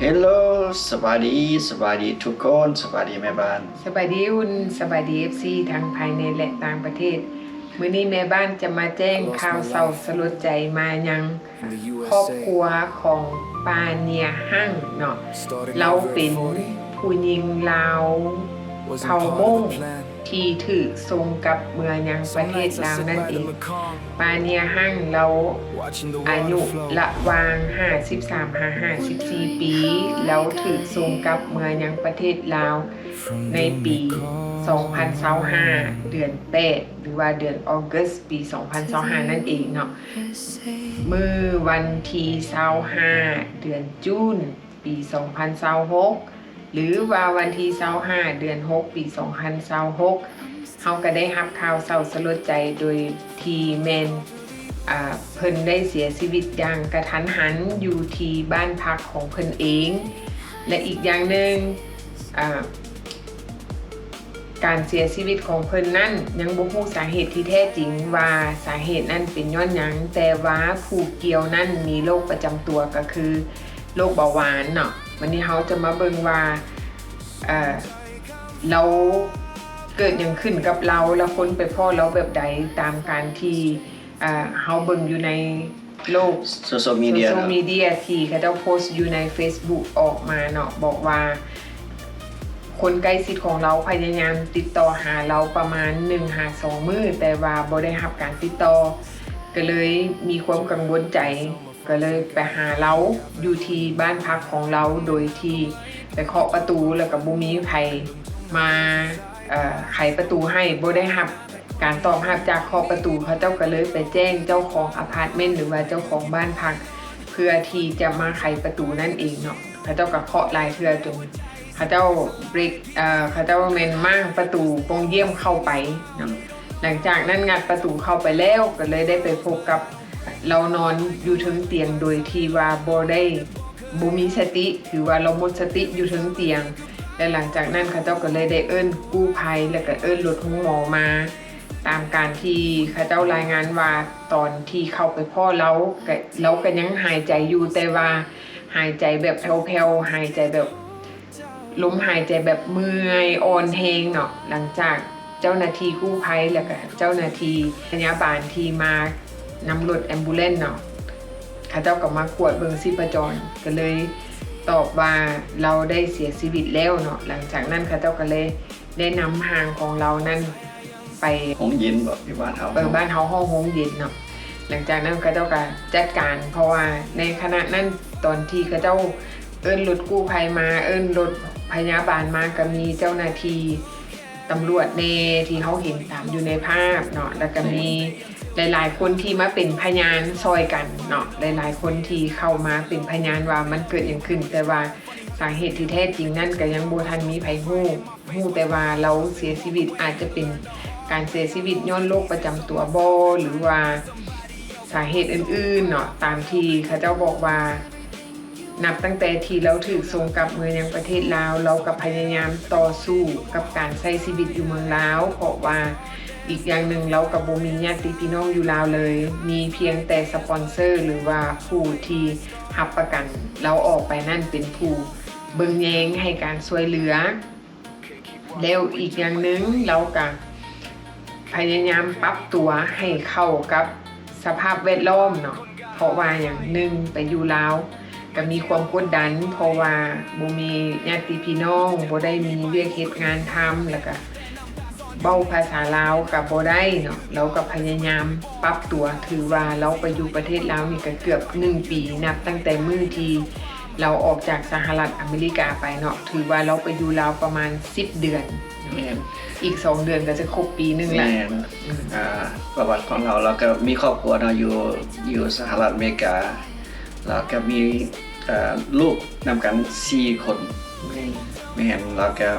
ເຮລໂລ ສະບາຍດີ ສະບາຍດີທຸກຄົນ ສະບາຍດີແມ່ບ້ານ ສະບາຍດີອຸ່ນ ສະບາຍດີ ເອັຟຊີ ທັງພາຍໃນ ແລະ ຕ່າງປະເທດ. ມື້ນີ້ແມ່ບ້ານຈະມາແຈ້ງຂ່າວເສົ້າສະຫຼົດໃຈມາຍັງຄອບຄົວຂອງປ້າເນຍຮັງເນາະ. ລາວເປັນຜູ້ຍິງລາວເຜົ່າມົ້ງທີ່ຖືກສົ່ງກັບເມືອຍັງປະເທດລາວນັ້ນເອງ. ປ້າເນຍຮັງລາວອາຍຸລະຫວ່າງຫ້າສິບສາມຫາຫ້າສິບສີ່ປີ. ລາວຖືກສົ່ງກັບເມືອຍັງປະເທດລາວໃນປີສອງພັນຊາວຫ້າ ເດືອນແປດ ຫຼືວ່າເດືອນອອກກັສ ປີສອງພັນຊາວຫ້ານັ້ນເອງເນາະ. ມື້ວັນທີຊາວຫ້າ ເດືອນຈູນ ປີສອງພັນຊາວຫົກ ຫຼືວ່າວັນທີຊາວຫ້າ ເດືອນຫົກ ປີສອງພັນຊາວຫົກ ເຮົາກໍໄດ້ຮັບຂ່າວເສົ້າສະຫຼົດໃຈໂດຍທີ່ແມ່ນ ອາ ເພິ່ນໄດ້ເສຍຊີວິດຢ່າງກະທັນຫັນຢູ່ທີ່ບ້ານພັກຂອງເພິ່ນເອງ ແລະ ອີກຢ່າງໜຶ່ງ ອາ ການເສຍຊີວິດຂອງເພິ່ນນັ້ນ ຍັງບໍ່ຮູ້ສາເຫດທີ່ແທ້ຈິງວ່າສາເຫດນັ້ນເປັນຍ້ອນຫຍັງ, ແຕ່ວ່າຜູ້ກ່ຽວນັ້ນມີໂລກປະຈຳຕົວກໍຄືໂລກເບົາຫວານເນາະ. ວັນນີ້ເຮົາຈະມາເບິ່ງວ່າ ເອີ ລາວເກີດຫຍັງຂຶ້ນກັບລາວ ແລ້ວຄົນໄປພໍ້ລາວແບບໃດ ຕາມການທີ່ ເຮົາເບິ່ງຢູ່ໃນໂລກໂຊຊຽວມີເດຍ ໂຊຊຽວມີເດຍທີ່ເຂົາເຈົ້າໂພສຢູ່ໃນເຟສບຸກອອກມາເນາະ ບອກວ່າຄົນໃກ້ຊິດຂອງລາວພະຍາຍາມຕິດຕໍ່ຫາລາວປະມານໜຶ່ງຫາສອງມື້ ແຕ່ວ່າບໍ່ໄດ້ຮັບການຕິດຕໍ່ ກໍເລີຍມີຄວາມກັງວົນໃຈ ກໍເລີຍໄປຫາລາວຢູ່ທີ່ບ້ານພັກຂອງລາວ ໂດຍທີ່ໄປເຄາະປະຕູ ແລ້ວກໍບໍ່ມີໃຜມາ ເອີ ໄຂປະຕູໃຫ້ ບໍ່ໄດ້ຮັບການຕອບຮັບຈາກເຄາະປະຕູ ເຂົາເຈົ້າກໍເລີຍໄປແຈ້ງເຈົ້າຂອງອາພາດເມັນ ຫຼືວ່າເຈົ້າຂອງບ້ານພັກ ເພື່ອທີ່ຈະມາໄຂປະຕູນັ້ນເອງເນາະ. ເຂົາເຈົ້າກໍເຄາະຫຼາຍເທື່ອຈົນເຂົາເຈົ້າເບຣກ ເອີ ເຂົາເຈົ້າແມ່ນມ້າງປະຕູປ່ອງຢ້ຽມເຂົ້າໄປເນາະ. ຫຼັງຈາກນັ້ນງັດປະຕູເຂົ້າໄປແລ້ວ ກໍເລີຍໄດ້ໄປພົບກັບລາວນອນຢູ່ເທິງຕຽງ ໂດຍທີ່ວ່າບໍ່ໄດ້ ບໍ່ມີສະຕິ ຖືວ່າລາວໝົດສະຕິຢູ່ເທິງຕຽງ ແລະ ຫຼັງຈາກນັ້ນເຂົາເຈົ້າກໍເລີຍໄດ້ເອີ້ນກູ້ໄພ ແລະ ກໍເອີ້ນລົດໂຮງໝໍມາ ຕາມການທີ່ເຂົາເຈົ້າລາຍງານວ່າ ຕອນທີ່ເຂົ້າໄປພໍ້ລາວ ກະ ລາວກໍຍັງຫາຍໃຈຢູ່ ແຕ່ວ່າຫາຍໃຈແບບແຜ່ວໆ ຫາຍໃຈແບບ ລົມຫາຍໃຈແບບເມື່ອຍອ່ອນແຮງເນາະ. ຫຼັງຈາກເຈົ້າໜ້າທີ່ກູ້ໄພ ແລ້ວກະເຈົ້າໜ້າທີ່ພະຍາບານທີ່ມານຳລົດແອມບູແລນເນາະ ເຂົາເຈົ້າກໍມາກວດເບິ່ງຊີບພະຈອນ ກໍເລີຍຕອບວ່າລາວໄດ້ເສຍຊີວິດແລ້ວເນາະ. ຫຼັງຈາກນັ້ນເຂົາເຈົ້າກໍເລີຍໄດ້ນຳຮ່າງຂອງລາວນັ້ນໄປ ໂຮງເຢັນບໍ ຢູ່ບ້ານເຮົາ ເອີ ບ້ານເຮົາຮ້ອງໂຮງເຢັນເນາະ. ຫຼັງຈາກນັ້ນເຂົາເຈົ້າກໍຈັດການ ເພາະວ່າໃນຂະນະນັ້ນ ຕອນທີ່ເຂົາເຈົ້າເອີ້ນລົດກູ້ໄພມາ ເອີ້ນລົດພະຍາບານມາ ກໍມີເຈົ້າໜ້າທີ່ຕຳຫຼວດແດ່ທີ່ເຮົາເຫັນຕາມຢູ່ໃນພາບເນາະ ແລ້ວກໍມີ ແມ່ນ ຫຼາຍໆຄົນທີ່ມາເປັນພະຍານຊ່ອຍກັນເນາະ ຫຼາຍໆຄົນທີ່ເຂົ້າມາເປັນພະຍານວ່າມັນເກີດຫຍັງຂຶ້ນ ແຕ່ວ່າສາເຫດທີ່ແທ້ຈິງນັ້ນກໍຍັງບໍ່ທັນມີໃຜຮູ້. ຮູ້ແຕ່ວ່າລາວເສຍຊີວິດ ອາດຈະເປັນການເສຍຊີວິດຍ້ອນໂລກປະຈຳຕົວບໍ ຫຼືວ່າສາເຫດອື່ນໆເນາະ. ຕາມທີ່ເຂົາເຈົ້າບອກວ່າ ນັບຕັ້ງແຕ່ທີ່ລາວຖືກສົ່ງກັບເມືອຍັງປະເທດລາວ ລາວກໍພະຍາຍາມຕໍ່ສູ້ກັບການໃຊ້ຊີວິດຢູ່ເມືອງລາວ ເພາະວ່າອີກຢ່າງໜຶ່ງລາວກໍບໍ່ມີຍາດຕິພີ່ນ້ອງຢູ່ລາວເລີຍ ມີພຽງແຕ່ສະປອນເຊີ ຫຼືວ່າຜູ້ທີ່ຮັບປະກັນລາວອອກໄປນັ້ນເປັນຜູ້ເບິ່ງແຍງໃຫ້ການຊ່ວຍເຫຼືອ. ແລ້ວອີກຢ່າງໜຶ່ງ ລາວກະພະຍາຍາມປັບຕົວໃຫ້ເຂົ້າກັບສະພາບແວດລ້ອມເນາະ ເພາະວ່າຫຍັງ ໜຶ່ງ ໄປຢູ່ລາວກະມີຄວາມກົດດັນ ເພາະວ່າບໍ່ມີຍາດຕິພີ່ນ້ອງ ບໍ່ໄດ້ມີວຽກເຮັດງານທຳ ແລ້ວກະເວົ້າພາສາລາວກະບໍ່ໄດ້ເນາະ. ລາວກະພະຍາຍາມປັບຕົວ ຖືວ່າລາວໄປຢູ່ປະເທດລາວນີ້ກະເກືອບໜຶ່ງປີ ນັບຕັ້ງແຕ່ມື້ທີ່ ລາວອອກຈາກສະຫະລັດອາເມລິກາໄປເນາະ ຖືວ່າລາວໄປຢູ່ລາວປະມານສິບເດືອນ. ແມ່ນ ອີກສອງເດືອນກໍຈະຄົບປີໜຶ່ງແລ້ວ. ແມ່ນ ອືມ ອ່າ ປະຫວັດຂອງລາວ ລາວກໍມີຄອບຄົວເນາະ ຢູ່ ຢູ່ສະຫະລັດອາເມລິກາ ລາວກໍມີ ເອີ ລູກນຳກັນສີ່ຄົນ. ແມ່ນ ແມ່ນ ລາວກໍ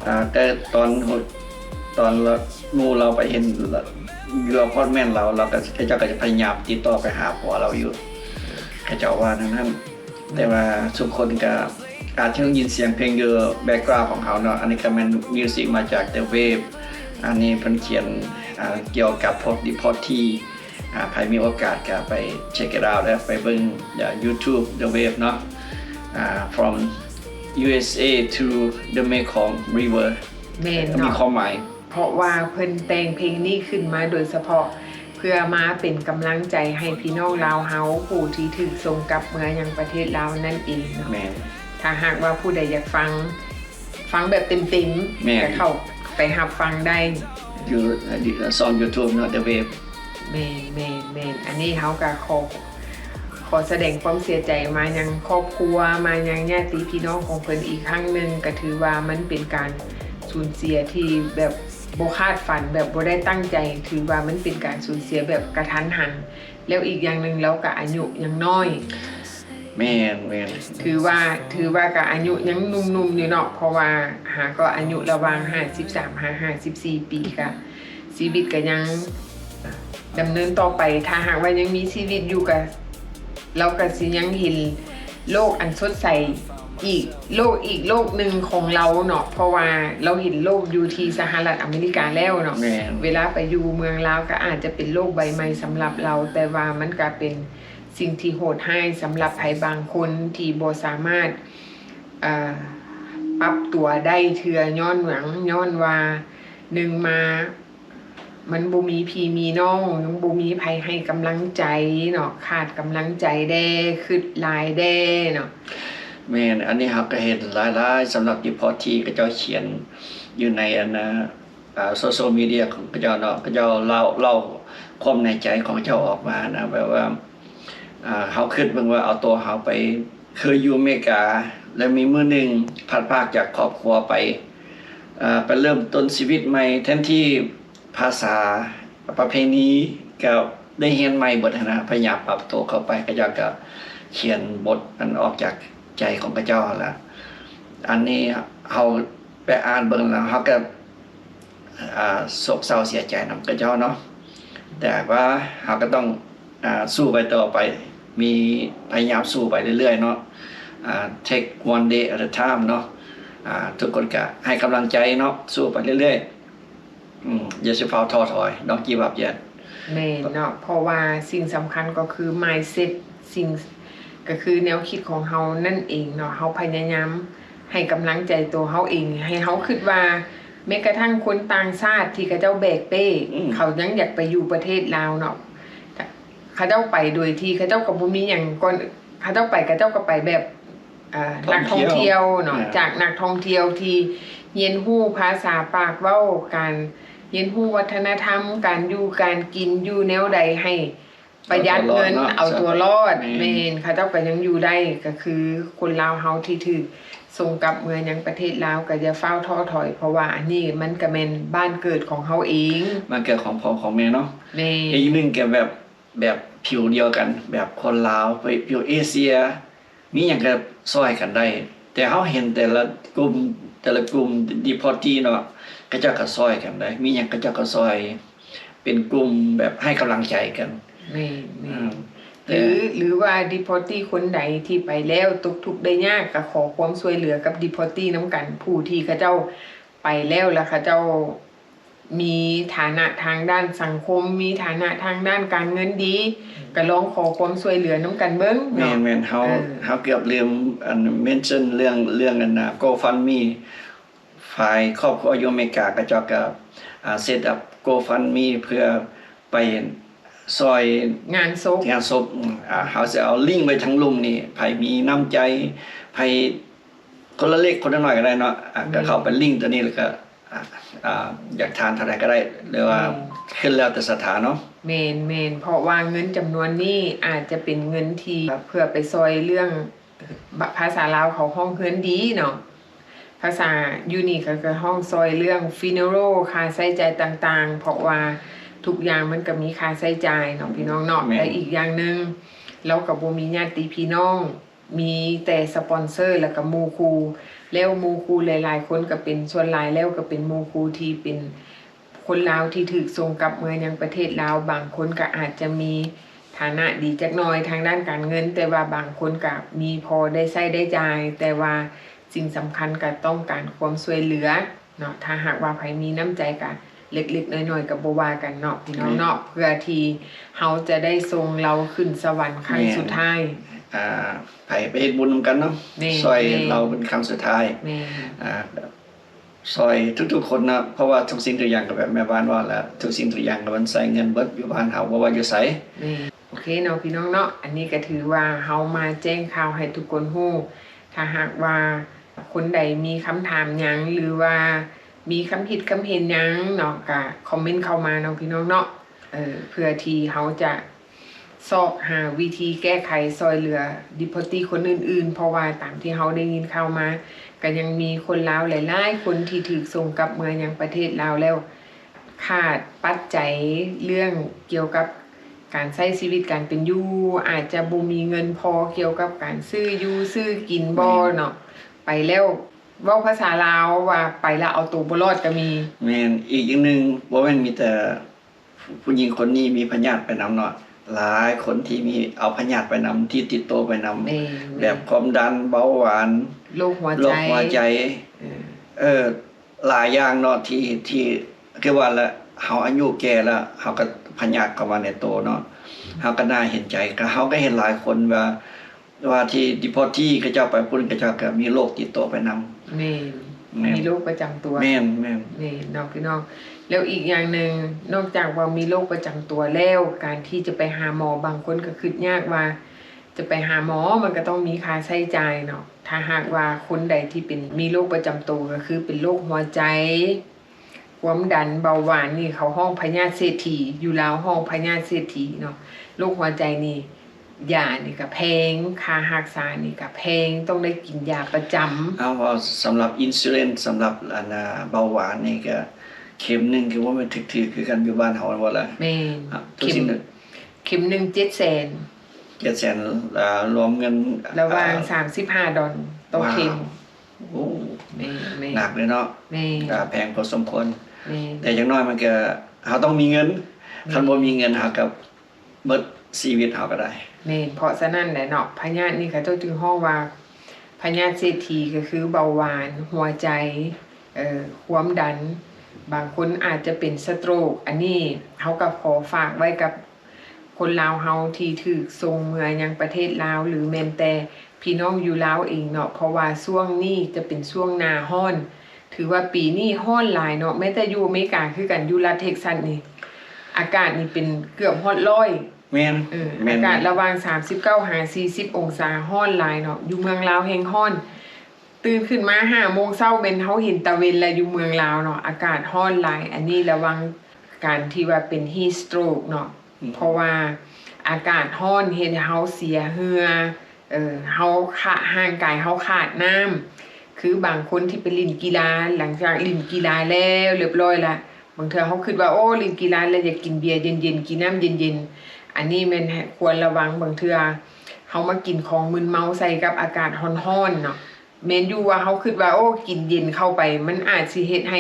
ອ່າ ແຕ່ຕອນ ຕອນ ໝູ່ລາວໄປເຫັນ ຢູ່ອາພາດເມັນລາວ ລາວກໍ ເຂົາເຈົ້າກໍຈະພະຍາຍາມຕິດຕໍ່ໄປຫາຜົວລາວຢູ່ ເຂົາເຈົ້າວ່າແນວນັ້ນ. ແຕ່ວ່າທຸກຄົນກໍອາດຈະໄດ້ຍິນສຽງເພງຢູ່ແບັກກຣາວຂອງເຮົາເນາະ ອັນນີ້ກໍແມ່ນມິວສິກມາຈາກ The Wave ອັນນີ້ເພິ່ນຂຽນ ອ່າ ກ່ຽວກັບພວກ Deportee ອ່າ ໃຜມີໂອກາດກໍໄປ check it out ເດີ ໄປເບິ່ງ YouTube The Wave ເນາະ. uh, from U S A to the Mekong River ແມ່ນ ມີ ເນາະ ຄວາມໝາຍ ເພາະວ່າເພິ່ນແຕ່ງເພງນີ້ຂຶ້ນມາໂດຍສະເພາະ ເພື່ອມາເປັນກຳລັງໃຈໃຫ້ພີ່ນ້ອງລາວເຮົາ ຜູ້ທີ່ຖືກສົ່ງກັບເມືອຍັງປະເທດລາວນັ້ນເອງເນາະ ແມ່ນ ຖ້າຫາກວ່າຜູ້ໃດຢາກຟັງ ຟັງແບບເຕັມໆ ແມ່ນ ກໍເຂົ້າໄປຮັບຟັງໄດ້ ຢູ່ YouTube ເນາະ The Wave ແມ່ນແມ່ນແມ່ນ ອັນນີ້ເຮົາກໍຂໍ ຂໍສະແດງຄວາມເສຍໃຈມາຍັງຄອບຄົວ ມາຍັງຍາດຕິພີ່ນ້ອງຂອງເພິ່ນອີກຄັ້ງໜຶ່ງ ກໍຖືວ່າມັນເປັນການສູນເສຍທີ່ແບບບໍ່ຄາດຝັນ ແບບບໍ່ໄດ້ຕັ້ງໃຈ ຖືວ່າມັນເປັນການສູນເສຍແບບກະທັນຫັນ ແລ້ວອີກຢ່າງໜຶ່ງລາວກໍອາຍຸຍັງນ້ອຍ ແມ່ນແມ່ນ ຖືວ່າ ຖືວ່າກໍອາຍຸຍັງໜຸ່ມໆຢູ່ເນາະ ເພາະວ່າຫາກໍອາຍຸລະຫວ່າງຫ້າສິບສາມຫາຫ້າສິບສີ່ປີ ກໍຊີວິດກໍຍັງດຳເນີນຕໍ່ໄປ ຖ້າຫາກວ່າຍັງມີຊີວິດຢູ່ກໍ ລາວກໍຊິຍັງເຫັນໂລກອັນສົດໃສ ອີກໂລກ ອີກໂລກໜຶ່ງຂອງລາວເນາະ ເພາະວ່າລາວເຫັນໂລກຢູ່ທີ່ສະຫະລັດອາເມລິກາແລ້ວເນາະ ແມ່ນ ເວລາໄປຢູ່ເມືອງລາວກໍອາດຈະເປັນໂລກໃບໃໝ່ສຳລັບລາວ ແຕ່ວ່າມັນກໍເປັນສິ່ງທີ່ໂຫດຮ້າຍສຳລັບໃຜບາງຄົນທີ່ບໍ່ສາມາດ ເອີ່ ປັບຕົວໄດ້ເທື່ອ ຍ້ອນຫຍັງ ຍ້ອນວ່າ ໜຶ່ງມາ ມັນບໍ່ມີພີ່ມີນ້ອງ ຍັງບໍ່ມີໃຜໃຫ້ກຳລັງໃຈເນາະ ຂາດກຳລັງໃຈແດ່ ຄຶດຫຼາຍແດ່ເນາະ ແມ່ນ ອັນນີ້ເຮົາກໍເຫັນຫຼາຍໆ ສຳລັບ deportee ເຂົາເຈົ້າຂຽນຢູ່ໃນອັນນ່າ ອ່າ social media ຂອງເຂົາເຈົ້າເນາະ ເຂົາເຈົ້າເລົ່າ ເລົ່າຄວາມໃນໃຈຂອງເຂົາເຈົ້າອອກມານະ ແບບວ່າ ອ່າ ເຮົາຄິດເບິ່ງວ່າເອົາຕົວເຮົາໄປ ເຄີຍຢູ່ອາເມລິກາ ແລ້ວມີມື້ໜຶ່ງພັດພາກຈາກຄອບຄົວໄປ ອ່າ ໄປເລີ່ມຕົ້ນຊີວິດໃໝ່ ແທນທີ່ພາສາ ປະເພນີກໍໄດ້ຮຽນໃໝ່ເບິດຫັ້ນນະ ພະຍາຍາມປັບໂຕເຂົ້າໄປ ເຂົາເຈົ້າກໍຂຽນບົດອັນອອກຈາກໃຈຂອງເຂົາເຈົ້າຫັ້ນລະ ອັນນີ້ເຮົາໄປອ່ານເບິ່ງແລ້ວ ເຮົາກໍ ອ່າ ໂສກເສົ້າເສຍໃຈນຳເຂົາເຈົ້າເນາະ ແຕ່ວ່າເຮົາກໍຕ້ອງ ອ່າ ສູ້ໄປຕໍ່ໄປ ມີ ພະຍາຍາມສູ້ໄປເລື້ອຍໆເນາະ ອ່າ take one day at a time ເນາະ ອ່າ ທຸກຄົນກະໃຫ້ກຳລັງໃຈເນາະ ສູ້ໄປເລື້ອຍໆ ອືມ ຢ່າຊິຟ້າວທໍ້ຖອຍ Don't give up yet ແມ່ນເນາະ ເພາະວ່າສິ່ງສຳຄັນກໍຄື mindset ສິ່ງ ກໍຄືແນວຄິດຂອງເຮົານັ້ນເອງເນາະ ເຮົາພະຍາຍາມໃຫ້ກຳລັງໃຈຕົວເຮົາເອງ ໃຫ້ເຮົາຄິດວ່າ ແມ້ກະທັ່ງຄົນຕ່າງຊາດທີ່ເຂົາເຈົ້າແບກເປ້ ອືມ ເຂົາຍັງຢາກໄປຢູ່ປະເທດລາວເນາະ ເຂົາເຈົ້າໄປໂດຍທີ່ເຂົາເຈົ້າກໍບໍ່ມີຫຍັງ ກ່ອນເຂົາເຈົ້າໄປ ເຂົາເຈົ້າກໍໄປແບບ ເອີ່ ນັກທ່ອງທ່ຽວເນາະ ຈາກນັກທ່ອງທ່ຽວທີ່ຮຽນຮູ້ພາສາປາກເວົ້າ ການຮຽນຮູ້ວັດທະນະທຳ ການຢູ່ການກິນ ຢູ່ແນວໃດໃຫ້ປະຢັດເງິນ ເອົາຕົວລອດ ແມ່ນ ເຂົາເຈົ້າກໍຍັງຢູ່ໄດ້ ກໍຄືຄົນລາວເຮົາທີ່ຖືກສົ່ງກັບເມືອຍັງປະເທດລາວ ກໍຢ່າຟ້າວທໍ້ຖອຍ ເພາະວ່າອັນນີ້ມັນກໍແມ່ນບ້ານເກີດຂອງເຮົາເອງ ບ້ານເກີດຂອງພໍ່ຂອງແມ່ເນາະ ແມ່ນ ອີກໜຶ່ງກໍແບບ ແບບຜິວດຽວກັນ ແບບຄົນລາວ ຜິວເອເຊຍ ມີຫຍັງກໍຊ່ອຍກັນໄດ້ ແຕ່ເຮົາເຫັນແຕ່ລະກຸ່ມ ແຕ່ລະກຸ່ມ deportee ເນາະ ເຂົາເຈົ້າກໍຊ່ອຍກັນໄດ້ ມີຫຍັງເຂົາເຈົ້າກໍຊ່ອຍ ເປັນກຸ່ມແບບໃຫ້ກຳລັງໃຈກັນ ແມ່ນໆ ອືມ ຫຼື ຫຼືວ່າ deportee ຄົນໃດທີ່ໄປແລ້ວຕົກທຸກໄດ້ຍາກ ກໍຂໍຄວາມຊ່ວຍເຫຼືອກັບ deportee ນຳກັນ ຜູ້ທີ່ເຂົາເຈົ້າໄປແລ້ວ ແລ້ວເຂົາເຈົ້າ ມີຖານະທາງດ້ານສັງຄົມ ມີຖານະທາງດ້ານການເງິນດີ ກໍລອງຂໍຄວາມຊ່ວຍເຫຼືອນຳກັນເບິ່ງເນາະ ແມ່ນໆ ເຮົາ ເອີ ເຮົາເກືອບລືມອັນ mention ເລື່ອງ ເລື່ອງອັນນ່າ GoFundMe ຝ່າຍຄອບຄົວຢູ່ອາເມລິກາ ເຂົາເຈົ້າກໍ ອ່າ set up GoFundMe ເພື່ອໄປຊ່ອຍງານສົບ ງານສົບ ອືມ ອ່າ ເຮົາຊິເອົາລິ້ງໄວ້ທາງລຸ່ມນີ້ ໃຜມີນ້ຳໃຈ ໃຜ ຄົນລະເລັກຄົນລະໜ້ອຍກໍໄດ້ເນາະ ອ່າ ກໍເຂົ້າໄປລິ້ງຕົວນີ້ ແລ້ວກໍ ອ່າ ຢາກທານເທົ່າໃດກໍໄດ້ ຫຼືວ່າ ແມ່ນ ຂຶ້ນແລ້ວແຕ່ສັດທາເນາະ ແມ່ນໆ ເພາະວ່າເງິນຈຳນວນນີ້ອາດຈະເປັນເງິນທີ່ເພື່ອໄປຊ່ອຍເລື່ອງ ພາສາລາວເຂົາຮ້ອງເຮືອນດີເນາະ ພາສາຢູ່ນີ້ເຂົາກໍຮ້ອງຊ່ອຍເລື່ອງ funeral ຄ່າໃຊ້ຈ່າຍຕ່າງໆ ເພາະວ່າທຸກຢ່າງມັນກໍມີຄ່າໃຊ້ຈ່າຍເນາະ ພີ່ນ້ອງເນາະ ແມ່ນ ແລະ ອີກຢ່າງໜຶ່ງ ລາວກໍບໍ່ມີຍາດຕິພີ່ນ້ອງ ມີແຕ່ສະປອນເຊີ ແລ້ວກໍໝູ່ຄູ່ ແລ້ວໝູ່ຄູ່ຫຼາຍໆຄົນກໍເປັນ ສ່ວນຫຼາຍແລ້ວກໍເປັນໝູ່ຄູ່ທີ່ເປັນຄົນລາວທີ່ຖືກສົ່ງກັບເມືອຍັງປະເທດລາວ ບາງຄົນກໍອາດຈະມີຖານະດີຈັກໜ່ອຍທາງດ້ານການເງິນ ແຕ່ວ່າບາງຄົນກໍມີພໍໄດ້ໃຊ້ໄດ້ຈ່າຍ ແຕ່ວ່າສິ່ງສຳຄັນກໍຕ້ອງການຄວາມຊ່ວຍເຫຼືອເນາະ ຖ້າຫາກວ່າໃຜມີນ້ຳໃຈກໍ ເລັກໆນ້ອຍໆກໍບໍ່ວ່າກັນເນາະ ພີ່ນ້ອງເນາະ ແມ່ນ ເພື່ອທີ່ເຮົາຈະໄດ້ສົ່ງລາວຂຶ້ນສະຫວັນຄັ້ງ ແມ່ນ ສຸດທ້າຍ ອ່າ ໃຜໄປເຮັດບຸນນຳກັນເນາະ ແມ່ນ ຊ່ອຍ ແມ່ນ ເລົ່າເປັນຄັ້ງສຸດທ້າຍ ແມ່ນ ອ່າ ແບບຊ່ອຍທຸກໆຄົນເນາະ ເພາະວ່າທຸກສິ່ງທຸກຢ່າງກໍແບບແມ່ບ້ານວ່າແຫຼະ ທຸກສິ່ງທຸກຢ່າງກໍມັນໃຊ້ເງິນເບິດຢູ່ບ້ານເຮົາ ບໍ່ວ່າຢູ່ໃສ ແມ່ນ ໂອເຄເນາະ ພີ່ນ້ອງເນາະ ອັນນີ້ກໍຖືວ່າເຮົາມາແຈ້ງຂ່າວໃຫ້ທຸກຄົນຮູ້ ຖ້າຫາກວ່າຄົນໃດມີຄຳຖາມຫຍັງ ຫຼືວ່າມີຄຳຄິດຄຳເຫັນຫຍັງເນາະ ກໍຄອມເມັນເຂົ້າມາເນາະ ພີ່ນ້ອງເນາະ ເອີ ເພື່ອທີ່ເຮົາຈະ ຊອກຫາວິທີແກ້ໄຂຊ່ອຍເຫຼືອ deportee ຄົນອື່ນໆ ເພາະວ່າຕາມທີ່ເຮົາໄດ້ຍິນຂ່າວມາ ກໍຍັງມີຄົນລາວຫຼາຍໆຄົນທີ່ຖືກສົ່ງກັບເມືອຍັງປະເທດລາວແລ້ວ ຂາດປັດໄຈເລື່ອງກ່ຽວກັບການໃຊ້ຊີວິດການເປັນຢູ່ ອາດຈະບໍ່ມີເງິນພໍກ່ຽວກັບການຊື້ຢູ່ຊື້ກິນບໍເນາະ ໄປແລ້ວເວົ້າພາສາລາວວ່າໄປແລ້ວເອົາໂຕບໍ່ລອດກໍມີ. ແມ່ນ ອີກຢ່າງໜຶ່ງ ບໍ່ແມ່ນມີແຕ່ ຜູ້ຍິງຄົນນີ້ມີພະຍາດໄປນຳເນາະ ຫຼາຍຄົນທີ່ມີ ເອົາພະຍາດໄປນຳ ທີ່ຕິດໂຕໄປນຳ ແມ່ນໆ ແບບຄວາມດັນ ເບົາຫວານ ໂລກຫົວໃຈ ໂລກຫົວໃຈ ເອີ ເອີ ຫຼາຍຢ່າງເນາະ ທີ່ ທີ່ ຄືວ່າລະ ເຮົາອາຍຸແກ່ລະ ເຮົາກໍພະຍາດເຂົ້າມາໃນໂຕເນາະ ເຮົາກໍໜ້າເຫັນໃຈ ກໍເຮົາກໍເຫັນຫຼາຍຄົນວ່າ ວ່າທີ່ deportee ເຂົາເຈົ້າໄປພຸ້ນ ເຂົາເຈົ້າກໍມີໂລກຕິດໂຕໄປນຳ. ແມ່ນ ແມ່ນ ມີໂລກປະຈຳຕົວ ແມ່ນ ແມ່ນ ແມ່ນເນາະ ພີ່ນ້ອງ ແລ້ວອີກຢ່າງໜຶ່ງ ນອກຈາກວ່າມີໂລກປະຈຳຕົວແລ້ວ ການທີ່ຈະໄປຫາໝໍ ບາງຄົນກໍຄິດຍາກວ່າຈະໄປຫາໝໍ ມັນກໍຕ້ອງມີຄ່າໃຊ້ຈ່າຍເນາະ ຖ້າຫາກວ່າຄົນໃດທີ່ເປັນ ມີໂລກປະຈຳໂຕ ກໍຄືເປັນໂລກຫົວໃຈ ຄວາມດັນ ເບົາຫວານນີ້ ເຂົາຮ້ອງພະຍາດເສດຖີ ຢູ່ລາວຮ້ອງພະຍາດເສດຖີເນາະ ໂລກຫົວໃຈນີ້ ຢານີ້ກະແພງ ຄ່າຮັກສານີ້ກະແພງ ຕ້ອງໄດ້ກິນຢາປະຈຳ. ເອົາ ເວົ້າສຳລັບ insurance ສຳລັບ ອັນ ເບົາຫວານນີ້ກະ ເຂັມໜຶ່ງຄືວ່າແມ່ນຖືກໆຄືກັນ ຢູ່ບ້ານເຮົາແມ່ນບໍ່ລະ? ແມ່ນ ອ່າ ເຂັມ ເຂັມໜຶ່ງເຈັດແສນ ເຈັດແສນ ລວມເງິນ ລະຫວ່າງ ອ່າ ສາມສິບຫ້າດອນຕໍ່ເຂັມ. ໂອ້ ແມ່ນໆ ໜັກເລີຍເນາະ ແມ່ນ ກະແພງພໍສົມຄວນ ແມ່ນ ແຕ່ຢ່າງໜ້ອຍມັນກະ ເຮົາຕ້ອງມີເງິນ ແມ່ນ ຄັນບໍ່ມີເງິນເຮົາກະເບິດຊີວິດເຮົາກະໄດ້ ແມ່ນ ເພາະສະນັ້ນແຫຼະເນາະ ພະຍາດນີ້ເຂົາເຈົ້າຈຶ່ງຮ້ອງວ່າ ພະຍາດເສດຖີ ກະຄືເບົາຫວານ ຫົວໃຈ ເອີ ຄວາມດັນ ບາງຄົນອາດຈະເປັນສະໂຕຣກ ອັນນີ້ເຮົາກະຂໍຝາກໄວ້ກັບ ຄົນລາວເຮົາທີ່ຖືກສົ່ງເມືອຍັງປະເທດລາວ ຫຼືແມ່ນແຕ່ພີ່ນ້ອງຢູ່ລາວເອງເນາະ ເພາະວ່າຊ່ວງນີ້ຈະເປັນຊ່ວງໜ້າຮ້ອນ ຖືວ່າປີນີ້ຮ້ອນຫຼາຍເນາະ ແມ້ແຕ່ຢູ່ອາເມລິກາຄືກັນ ຢູ່ລັດເທັກຊັສນີ້ ອາກາດນີ້ເປັນເກືອບຮອດຮ້ອຍ ແມ່ນ ເອີ ແມ່ນ ອາກາດລະຫວ່າງສາມສິບເກົ້າຫາສີ່ສິບອົງສາ ຮ້ອນຫຼາຍເນາະ ຢູ່ເມືອງລາວແຮ່ງຮ້ອນ ຕື່ນຂຶ້ນມາຫ້າໂມງເຊົ້າແມ່ນເຮົາເຫັນຕາເວັນແລ້ວ ຢູ່ເມືອງລາວເນາະ ອາກາດຮ້ອນຫຼາຍ ອັນນີ້ລະວັງການທີ່ວ່າເປັນ heat stroke ເນາະ ອືມ ເພາະວ່າອາກາດຮ້ອນເຮັດໃຫ້ເຮົາເສຍເຫື່ອ ເອີ ເຮົາຂະ ຮ່າງກາຍເຮົາຂາດນ້ຳ ຄືບາງຄົນທີ່ໄປຫຼິ້ນກິລາ ຫຼັງຈາກຫຼິ້ນກິລາແລ້ວລຽບຮ້ອຍລະ ບາງເທື່ອເຮົາຄິດວ່າ ໂອ້ ຫຼິ້ນກິລາແລ້ວຢາກກິນເບຍເຢັນໆ ກິນນ້ຳເຢັນໆ ອັນນີ້ແມ່ນໃຫ້ຄວນລະວັງ ບາງເທື່ອເຮົາມາກິນຂອງມຶນເມົາໃສ່ກັບອາກາດຮ້ອນໆເນາະ ແມ່ນຢູ່ວ່າເຮົາຄິດວ່າ ໂອ້ ກິນເຢັນເຂົ້າໄປ ມັນອາດຊິເຮັດໃຫ້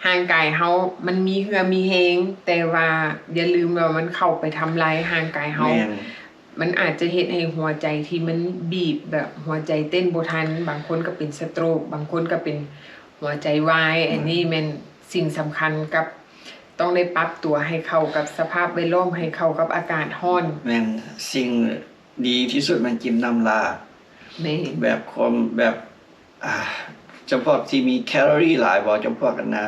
ຮ່າງກາຍເຮົາມັນມີເຫື່ອມີແຮງ ແຕ່ວ່າຢ່າລືມວ່າມັນເຂົ້າໄປທຳລາຍຮ່າງກາຍເຮົາ ແມ່ນ ມັນອາດຈະເຮັດໃຫ້ຫົວໃຈທີ່ມັນບີບ ແບບຫົວໃຈເຕັ້ນບໍ່ທັນ ບາງຄົນກະເປັນສະໂຕຣກ ບາງຄົນກະເປັນຫົວໃຈວາຍ ແມ່ນ ອັນນີ້ແມ່ນສິ່ງສຳຄັນກັບ ຕ້ອງໄດ້ປັບຕົວໃຫ້ເຂົ້າກັບສະພາບແວດລ້ອມ ໃຫ້ເຂົ້າກັບອາກາດຮ້ອນ ແມ່ນ ສິ່ງດີທີ່ສຸດແມ່ນກິນນ້ຳຫຼາກ ແມ່ນ ແບບຄວາມ ແບບ ອ່າ ຈຳພວກທີ່ມີແຄລໍຣີຫຼາຍບໍ ຈຳພວກ ອັນນ່າ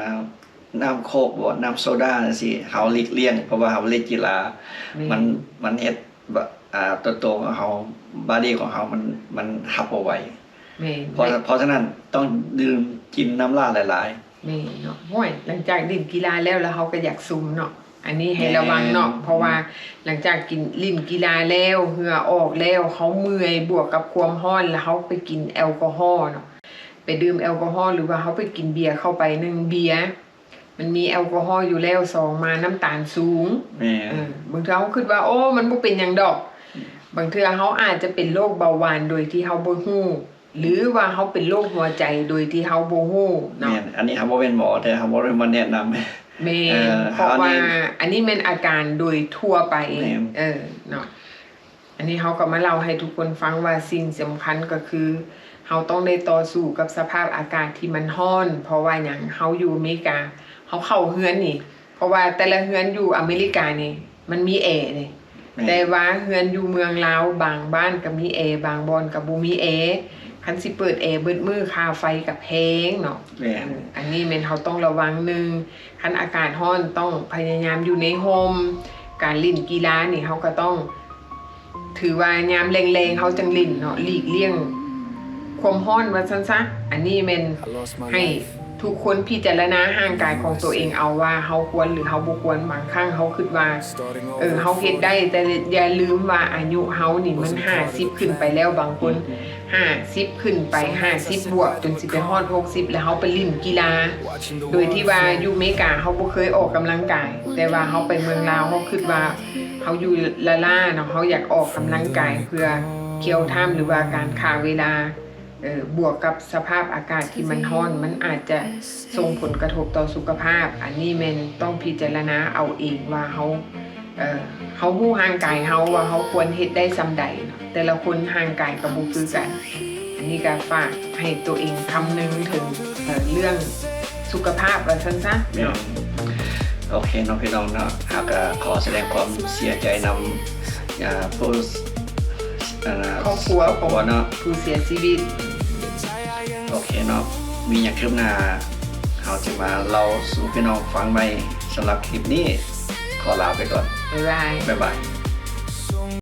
ນ້ຳໂຄກບໍ ນ້ຳໂຊດາຈັ່ງຊີ້ ເຮົາຫຼີກລ່ຽງ ເພາະວ່າເຮົາເຫຼັ້ນກິລາ ແມ່ນ ມັນ ມັນເຮັດ ບ- ອ່າ ຕົວໂຕຂອງເຮົາ body ຂອງເຮົາ ມັນ ມັນຮັບບໍ່ໄຫວ ແມ່ນ ເພາະ ເພາະສະນັ້ນຕ້ອງດື່ມ ກິນນ້ຳຫຼາກຫຼາຍໆ ແມ່ນເນາະ ໂອ້ຍ ຫຼັງຈາກຫຼິ້ນກິລາແລ້ວ ແລ້ວເຮົາກະຢາກຊຸມເນາະ ອັນນີ້ໃຫ້ລະວັງເນາະ ແມ່ນ ເພາະວ່າຫຼັງຈາກກິນ ຫຼິ້ນກິລາແລ້ວ ເຫື່ອອອກແລ້ວ ເຮົາເມື່ອຍ ບວກກັບຄວາມຮ້ອນ ແລ້ວເຮົາໄປກິນແອລກໍຮໍເນາະ ໄປດື່ມແອລກໍຮໍ ຫຼືວ່າເຮົາໄປກິນເບຍເຂົ້າໄປ ໜຶ່ງ ເບຍ ມັນມີແອລກໍຮໍຢູ່ແລ້ວ ສອງ ມານ້ຳຕານສູງ ແມ່ນ ເອີ ບາງເທື່ອເຮົາຄິດວ່າ ໂອ້ ມັນບໍ່ເປັນຫຍັງດອກ ບາງເທື່ອເຮົາອາດຈະເປັນໂລກເບົາຫວານໂດຍທີ່ເຮົາບໍ່ຮູ້ ຫຼືວ່າເຮົາເປັນໂລກຫົວໃຈໂດຍທີ່ເຮົາບໍ່ຮູ້ເນາະ ແມ່ນ ອັນນີ້ເຮົາບໍ່ແມ່ນໝໍ ແຕ່ເຮົາບໍ່ໄດ້ມາແນະນຳ ແມ່ນ ເອີ ເພາະວ່າ ເຮົານີ້ ອັນນີ້ແມ່ນອາການໂດຍທົ່ວໄປ ແມ່ນ ເອີ ເນາະ ອັນນີ້ເຮົາກໍມາເລົ່າໃຫ້ທຸກຄົນຟັງວ່າ ສິ່ງສຳຄັນກໍຄື ເຮົາຕ້ອງໄດ້ຕໍ່ສູ້ກັບສະພາບອາກາດທີ່ມັນຮ້ອນ ເພາະວ່າຫຍັງ ເຮົາຢູ່ອາເມລິກາ ເຮົາເຂົ້າເຮືອນນີ້ ເພາະວ່າແຕ່ລະເຮືອນຢູ່ອາເມລິການີ້ ມັນມີແອເດ້ ແຕ່ວ່າເຮືອນຢູ່ເມືອງລາວ ບາງບ້ານກໍມີແອ ບາງບ່ອນກໍບໍ່ມີແອ. ຄັນຊິເປີດແອເບິດມື້ ຄ່າໄຟກໍແພງເນາະ. ແມ່ນ ອັນນີ້ແມ່ນເຮົາຕ້ອງລະວັງ. ໜຶ່ງ ຄັນອາກາດຮ້ອນ ຕ້ອງພະຍາຍາມຢູ່ໃນຮົ່ມ. ການຫຼິ້ນກິລານີ້ ເຮົາກໍຕ້ອງ ຖືວ່າຍາມແລງໆ ເຮົາຈັ່ງຫຼິ້ນເນາະ ຫຼີກລ່ຽງຄວາມຮ້ອນວ່າຊັ້ນຊະ. ອັນນີ້ແມ່ນໃຫ້ທຸກຄົນພິຈາລະນາຮ່າງກາຍຂອງຕົວເອງເອົາວ່າ ເຮົາຄວນ ຫຼື ເຮົາບໍ່ຄວນ. ບາງຄັ້ງເຮົາຄິດວ່າ ເອີ ເຮົາເຮັດໄດ້, ແຕ່ຢ່າລືມວ່າອາຍຸເຮົານີ້ມັນຫ້າສິບຂຶ້ນໄປແລ້ວ. ບາງຄົນຫ້າສິບຂຶ້ນໄປ ຫ້າສິບບວກ ຈົນຊິໄປຮອດຫົກສິບ ແລ້ວເຮົາໄປຫຼິ້ນກິລາ ໂດຍທີ່ວ່າຢູ່ເມກາເຮົາບໍ່ເຄີຍອອກກຳລັງກາຍ, ແຕ່ວ່າເຮົາໄປເມືອງລາວ ເຮົາຄິດວ່າເຮົາຢູ່ລ້າໆເນາະ, ເຮົາຢາກອອກກຳລັງກາຍເພື່ອຄຽວທາມ ຫຼືວ່າການຂ້າເວລາ. ເອີ ບວກກັບສະພາບອາກາດທີ່ມັນຮ້ອນ ມັນອາດຈະສົ່ງຜົນກະທົບຕໍ່ສຸຂະພາບ. ອັນນີ້ແມ່ນຕ້ອງພິຈາລະນາເອົາເອງວ່າເຮົາ ເອີ ເຮົາຮູ້ຮ່າງກາຍເຮົາວ່າເຮົາຄວນເຮັດໄດ້ສ່ຳໃດ. ແຕ່ລະຄົນຮ່າງກາຍກໍບໍ່ຄືກັນ. ອັນນີ້ກໍຝາກໃຫ້ຕົວເອງຄຳນຶງເຖິງ ເອີ ເລື່ອງສຸຂະພາບວ່າຊັ້ນຊະເນາະ. ໂອເຄເນາະພີ່ນ້ອງເນາະ, ເຮົາກໍຂໍສະແດງຄວາມເສຍໃຈນຳ ອາ ຜູ້ ອັນນະ ຄອບຄົວ ຂອງຜູ້ເສຍຊີວິດ. ໂອເຄເນາະ, ມີຫຍັງຄືບໜ້າ ເຮົາຈະມາເລົ່າສູ່ພີ່ນ້ອງຟັງໃໝ່. ສຳລັບຄລິບນີ້ ຂໍລາໄປກ່ອນ. ບາຍບາຍ. ບາຍບາຍ.